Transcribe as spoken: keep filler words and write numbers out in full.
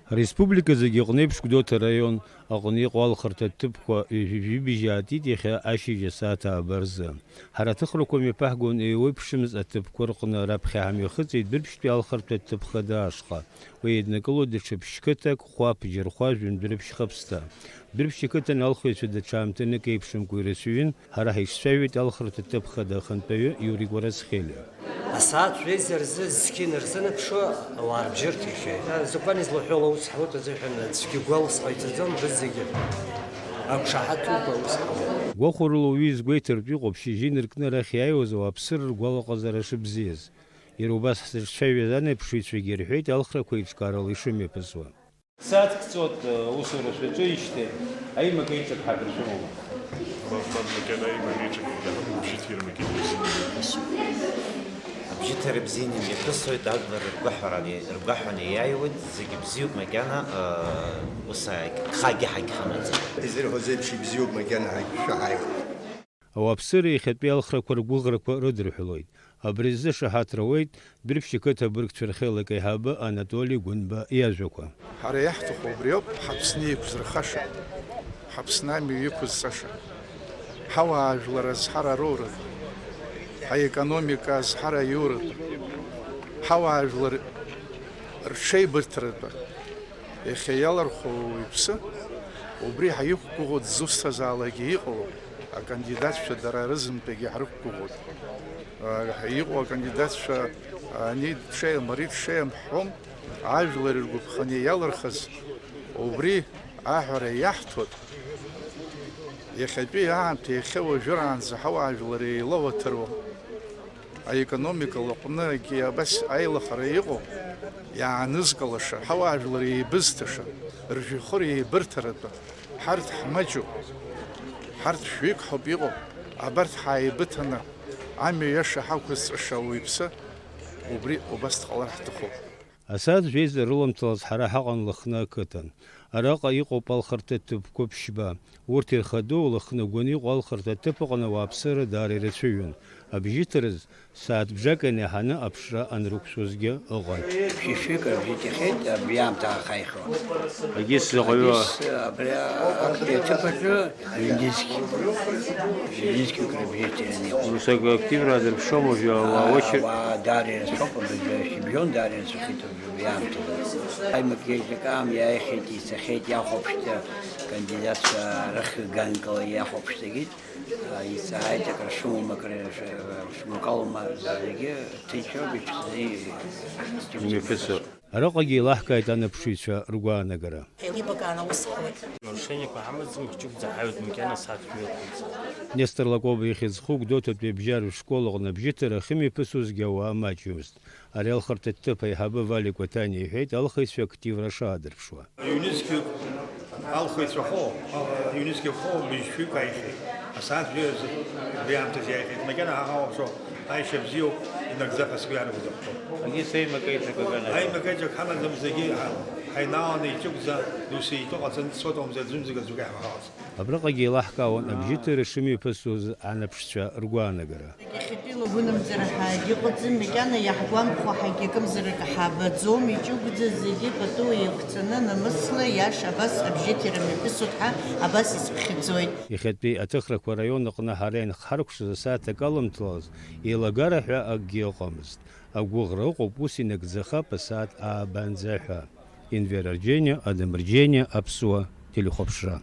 Ареспублика зегьы аҟны еиԥш Гәдоуҭа араион аҟны иҟоу алхырҭа ҭыԥқәа ҩажәи жәибжь аатит иахьа ашьыжь асааҭ ааба рзы. Ҳара аҭыхрақәа мҩаԥаҳгон еиуеиԥшымыз аҭыԥқәа рҟны раԥхьа ҳамҩахыҵит Дәрыԥшьтәи алхырҭа ҭыԥ хада ашҟа. Уи еиднакылоит даҽа ԥшь-қыҭак, Хәаԥ, Џьырхәа, Жәындәрыԥшь, Хыԥсҭа. Дәрыԥшьи қыҭан алхыҩцәа даҽа аамҭанык еиԥшымкәа ирацәаҩын, ҳара ҳаицәажәеит алхырҭа ҭыԥ хада ахантәаҩы Иури Кәарацхелиа. Асааҭ жәеиза рзы зқьи нарзынаԥшуа ауаа рыбжьы рҭихьеит. Азакәан излаҳәо ала ус ҳауеит азыҳәан аӡәгьы гәалс ҟаиҵаӡом, рызегьы ақәшаҳаҭуп аус ҳауеит. Гәахәарыла уаҩы изгәеиҭартә иҟоуп шьыжьы инаркны арахь иааиуаз ауааԥсыра ргәалаҟазара шыбзиаз. Иара убас ҳзырцәажәаз анеиԥшыҩцәагьы ирҳәеит алхрақәа еиҿкаарала ишымҩаԥысуа. Сааҭк ҵуеит, усура шәаҿуижьҭеи, аимак-еиҿак ҳадыршәымоума? Бафан макьана аимак-еиҿак иаҳәом, абжьыҭира макьана бзианы имҩаԥысуеит. Абжьыҭира бзианы имҩаԥысуеит, ажәлар ргәаҳәараны, ргәаҳәаны иааиуеит, зегьы бзиоуп макьана, ус ҳагь-, хагьы ҳагьханаҵом. Изырҳәоз еиԥш ибзиоуп макьана ҳагьшәаҳаиуеит. Ауааԥсыра иахьатәи алхрақәа ргәыӷрақәа рыдырҳәалоит. Абри азы шаҳаҭра ауеит Дәрыԥшь ақыҭа абыргцәа рхеилак аиҳабы Анатоли Гәынба иажәақәа. Ҳара иаҳҭаху убриоуп, ҳАԥсны еиқәзырхаша, ҳАԥсны амҩа иқәызҵаша, ҳауаажәлар азҳара роуратә, ҳаекономика азҳара аиуратә, ҳауаажәлар рҽеибыҭаратәы, Иахьа иалырхуа уаҩԥсы, убри ҳаиқәгәыӷуа дзусҭазаалакгьы иҟало, акандидатцәа дара рызынтәагьы ҳрықәгәыӷуеит. Иҟоу акандидатцәа ани дҽеим, ари дҽеим ҳҳәом, ажәлар иргәаԥханы иалырхыз, убри аҳәара иаҳҭоит. Иахьатәи аамҭа иахьа уажәраанӡа ҳауаажәлар еилауаҭыруа, аекономика лаҟәны егьи абас аилахара иҟоу, иаанызкылаша, ҳауаажәлар еибызҭаша, ржәҩахыр еибырҭаратәы, ҳарҭ ҳмаҷуп, ҳарҭ шәҩык ҳауп иҟоу, абарҭ ҳааибыҭаны, амҩа иаша ҳақәызҵаша ауаҩԥсы, убри убас дҟалар ҳҭахуп. Асааҭ жәеиза рыламҭалаз ҳара ҳаҟан Лыхны ақыҭан. Араҟа иҟоуп алхырҭа ҭыԥқәа ԥшьба. Урҭ ирхадоу Лыхны агәаны иҟоу алхырҭа ҭыԥ аҟны ауааԥсыра даара ирацәаҩын. Абжьыҭараз сааҭ бжак ианиаҳаны аԥшра анрықәшәозгьы ыҟан. Шәишәык абжьы ҭихьеит, абри аамҭа ахаихьоу. Агьыс заҟаҩы? Агьыс, абри актәи аҭыԥ аҿы Ҩнызқь, ҩнызқьҩык рыбжьы ҭираны иҟоуп. Ус активра адырԥшуам уажәы ауаа, ауаа очер-, ауаа даара ирацәоуп, абыржәы шьыбжьон даара ирацәахеит абыржәы аамҭазы. Аимак-еиҿак аам иааихьеит, ицахьеит, иахәаԥшт, акандидатцәа рыхҩык ганкала иахәаԥшт, егьит, а, ицааит, акрышәымоума, акрышәмакалоума, зегьы ҭынчроуп, иԥсны, имҩаԥысуа. Араҟагьы еилаҳкааит анаԥшыҩцәа ргәаанагара. Еилибакаан аус ҳауеит. Нарушениақәа ҳамаӡам, ҳҷыгәӡа ҳаҩуеит макьана сааҭ жәаҩа. Нестор Лакоба ихьӡ зху Гәдоуҭатәи абжьаратә школ аҟны абжьыҭара ахьымҩаԥысуазгьы ауаа маҷҩымызт. Ари алхырҭа ҭыԥ аиҳабы Вали Кәаҭаниа иҳәеит алхыҩцәа активра шаадырԥшуа. Ҩнызқьҩык алхыҩцәа хо, ҩнызқьҩык хо быжьшәҩык ааихьеит. Асааҭ жәаҩа рзы убри аамҭазы иааихьеит. Макьана ҳахауаԥшуа, аишьа бзиоуп, инагӡа ҳәа сгәы иаанагоит ахәҭоуп. Агьыс аимак-еиҿак аган. Аимак-еиҿак ҳамаӡам, зегьы ҳа-, ҳаинааланы иҷыгәӡа, досу итәы ҟаҵаны дцоит, амза аӡәымзар аӡәгьы ҳмаҳауац. Абраҟагьы еилаҳкаауан абжьыҭара шымҩаԥысуаз анаԥшцәа ргәаанагара. Иахьатәи лагәынамӡара ҳәа егьыҟаӡам, макьана иаҳгәамԥхо ҳагьакымзарак ҳабаӡом, иҷыгәӡа зегьы пату еиқәҵаны, намысла, иаша абас абжьыҭира мҩаԥысуеит ҳәа абас исыԥхьаӡоит. Иахьатәи аҭыхрақәа араион аҟны ҳара ианхҳаркәшаз асааҭ акаламҭалаз еилагара ҳәа акгьы ыҟамызт. Агәыӷра ыҟоуп, ус инагӡахап асааҭ аабанӡа ҳәа. Инвер Арџьениа, Адам Рџьениа, Аԥсуа телехәаԥшра.